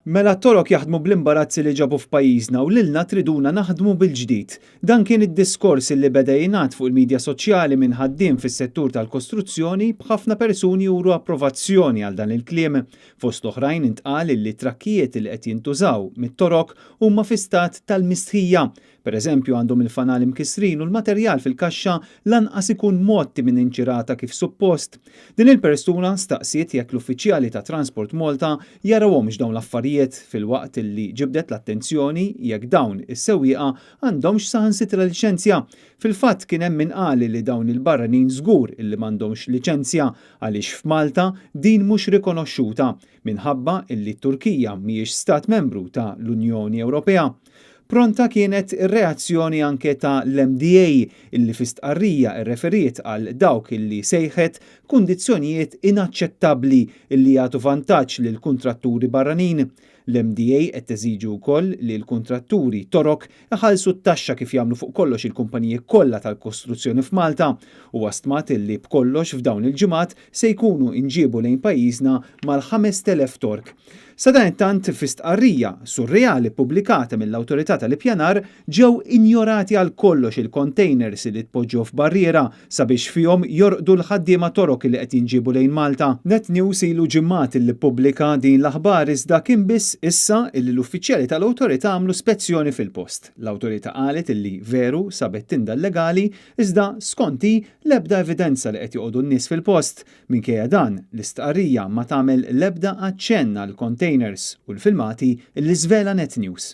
Mela t-Torok jaħdmu bl-imbarazzi li ġabu f'pajjiżna u lilna triduna naħdmu bil-ġdid. Dan kien id-diskors li beda jingħad fuq il-midja soċjali minn ħaddiem fis-settur tal-kostruzzjoni, b'ħafna persuni juru approvazzjoni għal dan il-kliem. Fost l-oħrajn intqal li t-trakkijiet li qed jintużaw mit-Torok huma fi stat tal-mistħija. Per eżempju, għandhom il-fanali mkissrin u l-materjal fil-kaxxa lanqas ikun mgħotti minn inċirata kif suppost. Din il-persuna staqsiet jekk l-uffiċjali ta' Transport Malta jarawhomx dawn l-affarijiet, filwaqt li ġibdet l-attenzjoni jekk dawn is-sewwieqa għandhomx saħansitra liċenzja. Fil-fatt kien hemm min qal li dawn il-barranin żgur illi m'għandhomx liċenzja għaliex f'Malta din mhux rikonoxxuta minħabba illi t-Turkija mhijiex stat membru ta' l-Unjoni Ewropea. Pronta kienet ir-reazzjoni anke ta' l-MDA, illi fi stqarrija rreferiet għal dawk illi sejħet kundizzjonijiet inaċċettabbli illi jagħtu vantaġġ lil kuntratturi barranin. L-MDA qed teżiġi wkoll li l-kuntratturi Torok iħallsu t-taxxa kif jagħmlu fuq kollox il-kumpaniji kollha tal-kostruzzjoni f'Malta. Huwa stmat illi b'kollox f'dawn il-ġimgħat se jkunu nġiebu lejn pajjiżna mal-5,000 Tork. Sadanittant, fi stqarrija surreali ppubblikata mill-Awtorità tal-Ippjanar ġew injorati għal kollox il-containers li tpoġġew f'barriera sabiex fihom jorqdu l-ħaddiema Torok li qed jinġiebu lejn Malta. Net News ilu ġimgħat illi ppubblika din l-aħbar, iżda kien biss issa illi l-uffiċjali tal-Awtorità għamlu spezzjoni fil-post. L-Awtorità qalet illi veru sabet tinda llegali, iżda skont hi l-ebda evidenza li qed joqogħdu n-nies fil-post. Minkejja dan, l-istqarrija ma tagħmel l-ebda aċċenn għall-containers u l-filmati li żvela Net News.